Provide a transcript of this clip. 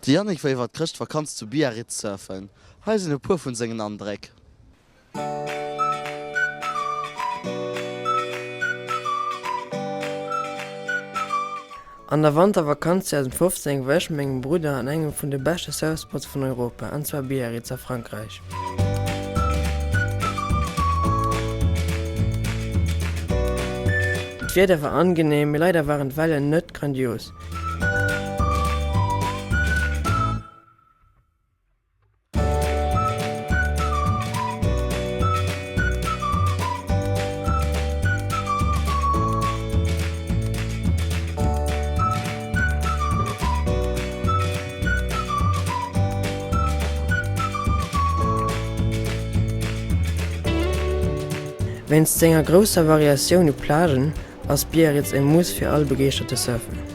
De Yannick war iwwer d'Chrëschtvakanz zu Biarritz surfen. Hei sinn e puer vun sengen Andréck. An der Wantervakanz 2015 war ech mat mengem Brudder an engem vun de beschte Surfspots vun Europa, an zwar Biarritz a Frankräich. D'Wieder war angenehm, mee leider waren d'Wellen net grandios. Wéinst senger grousser Variatioun u Plagen ass Biarritz e Muss fir all begeeschterte Surfer.